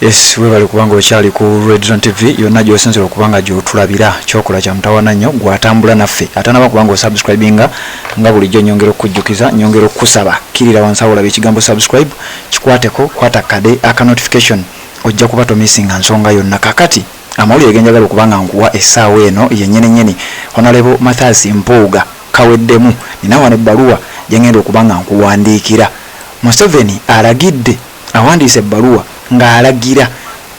Yes, webale kubanga okyali ku Red Zone TV yonna gy'osinzira okuba nga gy'otulabira. Kyokola kya mutawaana nnyo gw'atambula naffe atanaba kubanga osubscribinga. Nga bulijjo nyongera okukujjukiza, nyongera okukusaba, kkirira wansi awo olaba ekigambo "subscribe", kikwateko, kwata kade aka notification, ojja kuba tomissinga nsonga yonna. Kakati amawulire genjagala okuba nga nkuwa essaawa eno yennyini nnyini, Honorable Mathias Mpuuga kaweddemu. Nina wano ebbaluwa gyengenda okuba nga nkuwandiikira. Museveni alagidde, awandiise ebbaluwa ng'alagira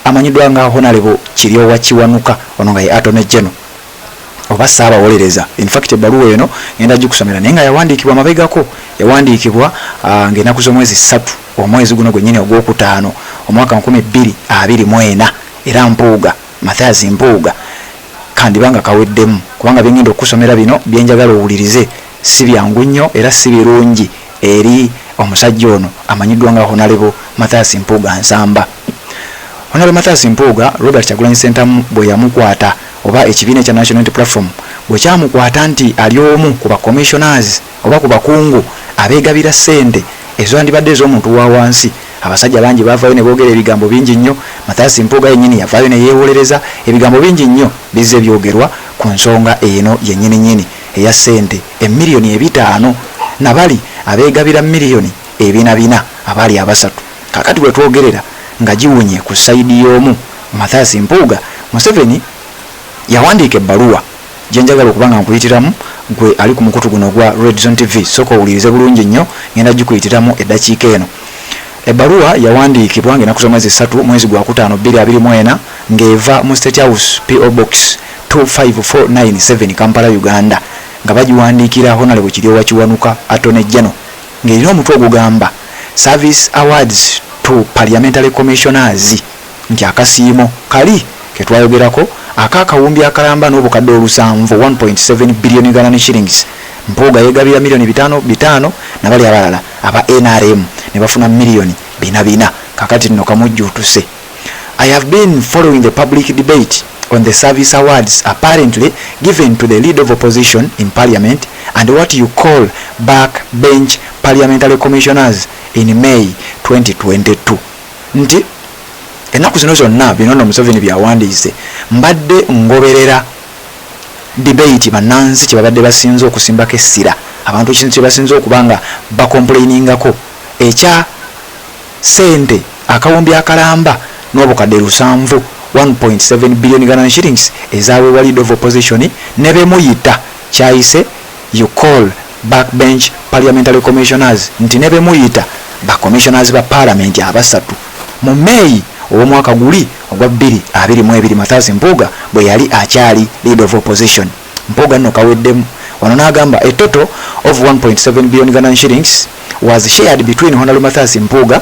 amanyiddwa nga Honorable Kiryowa Kiwanuka, ono nga ye Attorney General oba Ssaabawolereza. Infact ebbaluwa eno ngenda gikusomera, naye nga yawandiikibwa mabegako, yawandiikibwa ng'ennaku z'omwezi 3 omwezi guno gwennyini ogwokutaano omwaka 2024. Era Mpuuga, Mathias Mpuuga, kandiba nga kaweddemu, kubanga byengenda okusomera bino byenjagala owulirize si byangu nnyo era si birungi eri omusajja ono amanyiddwa nga Honorable Mathias Mpuuga Nsamba. Honorable Mathias Mpuuga, Robert Kyagulanyi Ssentamu bwe yamukwata, oba ekibiina ekya National Unity Platform bwe kyamukwata nti ali omu ku bacommissioners oba ku bakungu abeegabira ssente ezandibadde ez'omuntu wa wansi, abasajja bangi bavaayo ne boogera ebigambo bingi nnyo. Mathias Mpuuga yennyini yavaayo ne yeewolereza. Ebigambo bingi nnyo bizze byogerwa ku nsonga eno yennyini nnyini eya ssente emiliyoni 500 nabali abeegabira miliyoni ebina bina abaali abasatu. Kakati bwe twogerera nga giwunye ku side y'omu Mathias Mpuuga, Museveni yawandiika ebbaluwa gyenjagala okuba nga nkuyitiramu gwe ali ku mukutu guno ogwa Red Zone TV. Soka owulirize bulungi nnyo, ngenda gikuyitiramu eddakiika eno. Ebbaluwa yawandiikibwa ng'ennaku z'omwezi 3 mwezi gwa kutaano 2024, ng'eva mu State House, PO Box 25497, Kampala, Uganda, nga bagiwandiikira Honorable Kiryowa Kiwanuka, Attorney General, ng'erina omutwe ogugamba "Service Awards to Parliamentary Commissioners", nti akasiimo kali ketwayogerako ak'akawumbi akalamba n'obukadde olusanvu, 1.7 billion Ugandan shillings. Mpuuga yegabira miliyoni bitaano bitaano, nabali abalala aba NRM ne bafuna miliyoni bina bina. Kakati nno kamujjuutuse. "I have been following the public debate on the service awards apparently given to the leader of opposition in parliament and what you call backbench parliamentary commissioners in May 2022." Nti ennaku zino zonna, bino nno Museveni byawandiise, mbadde ngoberera debate bannansi kye babadde basinze okusimbako essira, abantu ekintu kye basinze okuba nga bacomplainingako, ekya sente akawumbi akalamba n'obukadde lusanvu, 1.7 billion Ugandan shillings, ezaweebwa leader of opposition ne bemuyita kyayise "you call backbench parliamentary commissioners", nti ne bemuyita bacommissioners ba parliament abasatu mu May ow'omwaka guli ogwa 2022, Mathias Mpuuga bwe yali akyali leader of opposition. Mpuuga nno kaweddemu wano n'agamba, "A total of 1.7 billion Ugandan shillings was shared between Honorable Mathias Mpuuga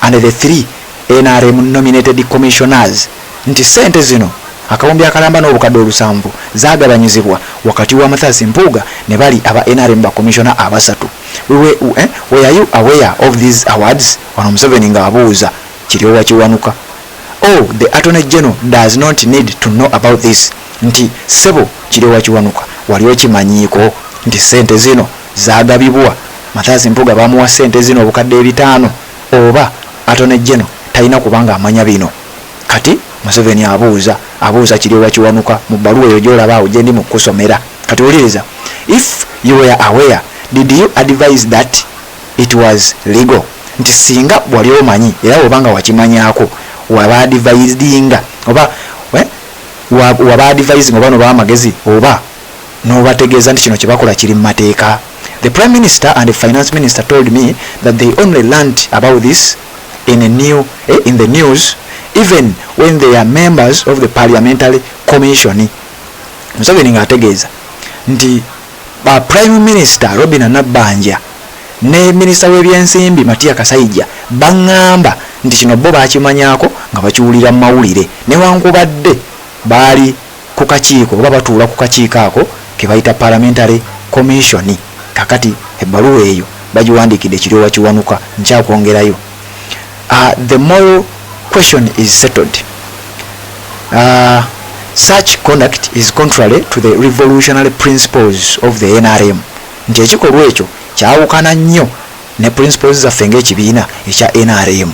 and the three NRM nominated commissioners", nti sente zino akawumbi akalamba n'obukadde olusanvu zagabanyizibwa wakati wa Mathias Mpuuga ne bali aba NRM bacommissioner abasatu. "Were you aware of these awards?" Wano Museveni ng'abuuza Kiryowa Kiwanuka. "Oh, the Attorney General does not need to know about this", nti ssebo Kiryowa Kiwanuka, wali okimanyiiko nti sente zino zagabibwa Mathias Mpuuga, bamuwa sente zino obukadde 500, oba Attorney General talina kubanga amanya bino? Kati Museveni abuuza Kiryowa Kiwanuka mu bbaluwa eyo gyolaba awo gye ndi mu kusomera. Kati wuliriza. "If you were aware, did you advise that it was legal?" Nti singa wali omanyi era obanga wakimanyako, waba advisinga oba waba advising oba noba amagezi oba nobategeeza nti kino kyebakola kiri mu mateeka? "The Prime Minister and the Finance Minister told me that they only learnt about this in the news, even when they are members of the parliamentary commission." Museveni ng'ategeeza nti ba Prime Minister Robina Nabbanja ne minisita w'ebyensimbi Matia Kasaija baŋŋamba nti kino bo bakimanyako nga bakiwulira mu mawulire, newankubadde baali ku kakiiko oba batuula ku kakiiko ako ke bayita parliamentary commission. Kakati ebbaluwa eyo bagiwandiikidde Kiryowa Kiwanuka. Nkyakwongerayo. "The moral question is settled. Such conduct is contrary to the revolutionary principles of the NRM", nti ekikolwa ekyo kyawukana nnyo ne principles zaffe ng'ekibiina ekya NRM.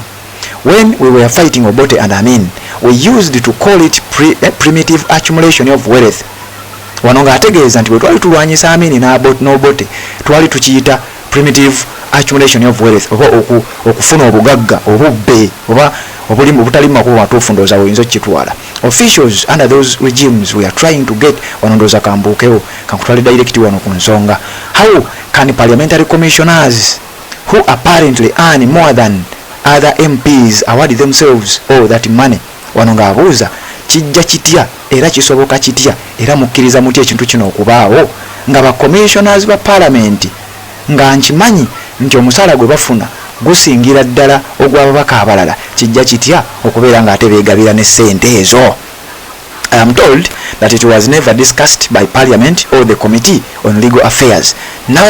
When we were fighting Obote and Amin, we used to call it primitive accumulation of wealth. Wano ng'ategeeza nti bwe twali tulwanyisa Amini n'Obote, twali tukiyita primitive accumulation of wealth, oba okufuna obugagga obubbe oba obulimu obutali mu makubo matuufu. Ndowooza oyinza okukitwala. Officials under those regimes we are trying to get. Wano ndowooza kambuukewo, kankutwale direct wano ku nsonga. How can parliamentary commissioners who apparently earn more than other MPs award themselves all that money? Wano ng'abuuza, kijja kitya era kisoboka kitya era mukkiriza mutya ekintu kino okubaawo nga ba commissioners ba parliament, nga nkimanyi nti omusaala gwe bafuna gusingira ddala ogw'ababaka abalala, kijja kitya okubeera ng'ate beegabira ne ssente ezo? I am told that it was never discussed by Parliament or the Committee on Legal Affairs.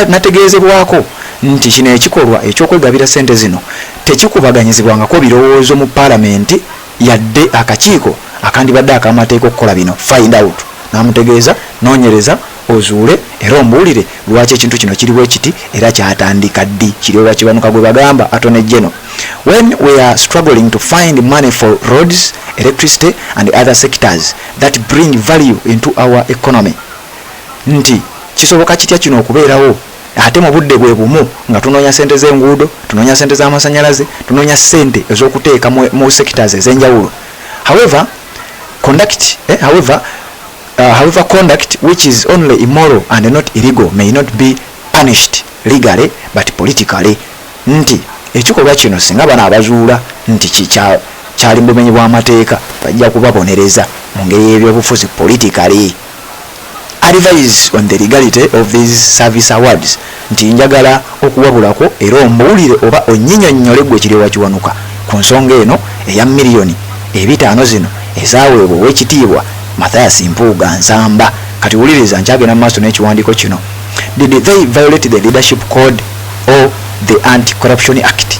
Nategeezebwako nti kino ekikolwa ekyokwegabira ssente zino tekikubaganyizibwangako birowoozo mu Paalamenti yadde akakiiko akandibadde ak'amateeka okukola bino. Find out, n'amutegeeza, noonyereza ozuule era ombuulire lwaki ekintu kino kiri bwe kiti era kyatandika ddi. Kiryowa Kiwanuka gwe bagamba Attorney General. When we are struggling to find money for roads, electricity and other sectors that bring value into our economy, nti kisoboka kitya kino okubeerawo ate mu budde bwe bumu nga tunoonya sente z'enguudo, tunoonya sente z'amasanyalaze, tunoonya sente ez'okuteeka mu sectors ez'enjawulo? However, conduct which is only immoral and not illegal may not be punished legally but politically. Nti ekikolwa kino singa bano abazuula nti kyali mu bumenyi bw'amateeka, bajja kubabonereza mu ngeri y'ebyobufuzi, politically. Advise on the legality of these service awards. Nti njagala okuwabulako era ombuulire oba onnyinyonnyole gwe Kiryowa Kiwanuka ku nsonga eno eya 500,000,000 zino ezaweebwa Owekitiibwa Mathias Mpuuga Nsamba. Kati wuliriza, nkyagenda mu maaso n'ekiwandiiko kino. Did they violate the leadership code or the Anti-Corruption Act?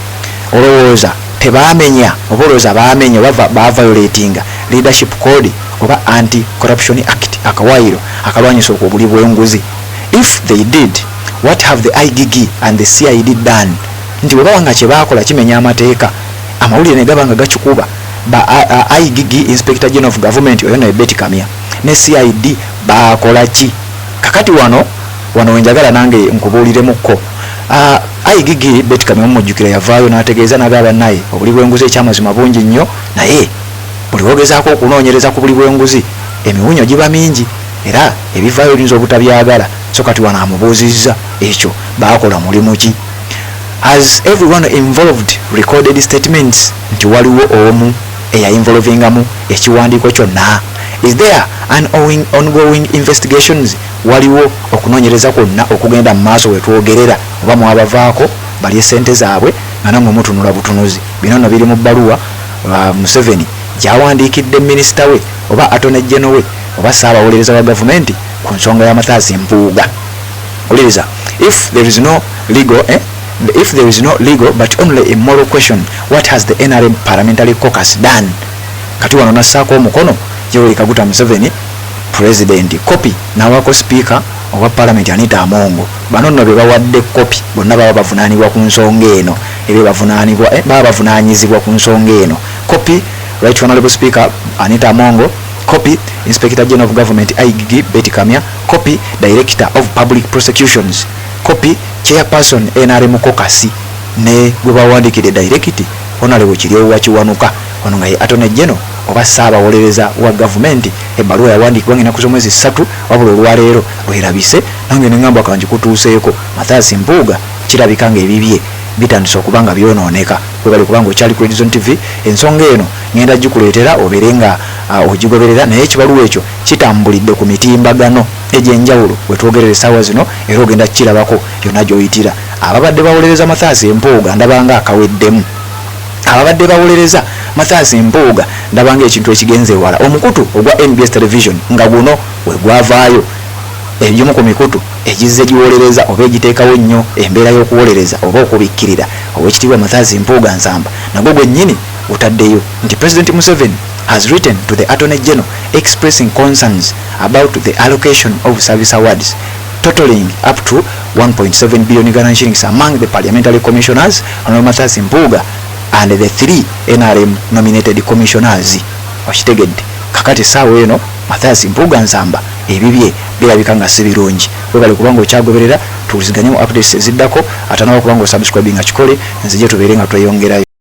Olowooza tebaamenya oba olowooza baamenya oba baviolatinga leadership code oba Anti-Corruption Act, akawaayiro akalwanyisa okwo obuli bw'enguzi? If they did, what have the IGG and the CID done? Nti bwe baba nga kye baakola kimenya amateeka, amawulire ne gaba nga gakikuba, ba IGG, Inspector General of Government, oyo naye Betty Kamya, ne CID baakola ki? Kakati wano wenjagala nange nkubuuliremukko. IGG Betty Kamya mumujjukira yavaayo n'ategeeza n'agamba, naye obuli bw'enguzi ekyamazima bungi nnyo, naye buli wogezaako okunoonyereza ku buli bw'enguzi emiwunyo giba mingi era ebivaayo oyinza obutabyagala. So kati wano amubuuzizza ekyo, baakola mulimu ki? Has everyone involved recorded statements? Nti waliwo omu eyainvolvingamu ekiwandiiko kyonna? Is there an ongoing investigations? Waliwo okunoonyereza kwonna okugenda mu maaso wetwogerera, oba mwabavaako balye sente zaabwe nga nammwe mutunula butunuzi? Bino nno biri mu bbaluwa Museveni gyawandiikidde minisita we oba Attorney General we oba Ssaabawolereza wa gavumenti ku nsonga ya Mathias Mpuuga. Wuliriza. If there is no legal but only a moral question, what has the NRM parliamentary caucus done? Kati wano nassaako omukono Yoweri Kaguta Museveni, president, copy nawako speaker owa parliament Anita Amongo. Bano nno be bawadde copy bonna baba bavunaanibwa ku nsonga eno, ebyo bavunaanibwa, baba bavunaanyizibwa ku nsonga eno. Copy Right Honorable Speaker Anita Amongo, copy Inspector General of Government IGG Betty Kamya, copy Director of Public Prosecutions, copy chairperson NRM caucus, ne gwe bawandiikidde direct Honorable Kiryowa Kiwanuka, ono nga ye Attorney General oba Ssaabawolereza wa gavumenti. Ebbaluwa yawandiikibwa nga ennaku z'omwezi 3, wabula olwaleero lwerabise nange neŋŋamba kanjikutuuseeko. Mathias Mpuuga kirabika nga ebibye bitandise okuba nga byonooneka. Webale kubanga okyali ku Redizon TV. Ensonga eno ngenda gikuleetera obeere nga ogigoberera, naye ekibaluwa ekyo kitambulidde ku mitimbagano egy'enjawulo wetwogerera essaawa zino, era ogenda kukirabako yonna gy'oyitira. Ababadde bawolereza Mathias Mpuuga ndabanga akaweddemu. Ababadde bawolereza Mathias Mpuuga ndabanga ekintu ekigenze ewala. Omukutu ogwa NBS Television nga guno wegwavaayo, egimu ku mikutu egizze giwolereza oba egiteekawo ennyo embeera y'okuwolereza oba okubikkirira Owekitiibwa Mathias Mpuuga Nsamba, nagwo gwennyini gutaddeyo nti President Museveni has written to the Attorney General expressing concerns about the allocation of service awards totaling up to 1.7 billion Ugandan shillings among the parliamentary commissioners, Honorable Mathias Mpuuga. and the 3 NRM nominated commissioners. Okitegedde? Kakati essaawa eno Mathias Mpuuga Nsamba ebibye birabika nga si birungi. Webale kubanga okyagoberera, tuwuliziganye mu updates eziddako. Atanaba kubanga osubscribinga, kikole, nzije tubeere nga tweyongerayo.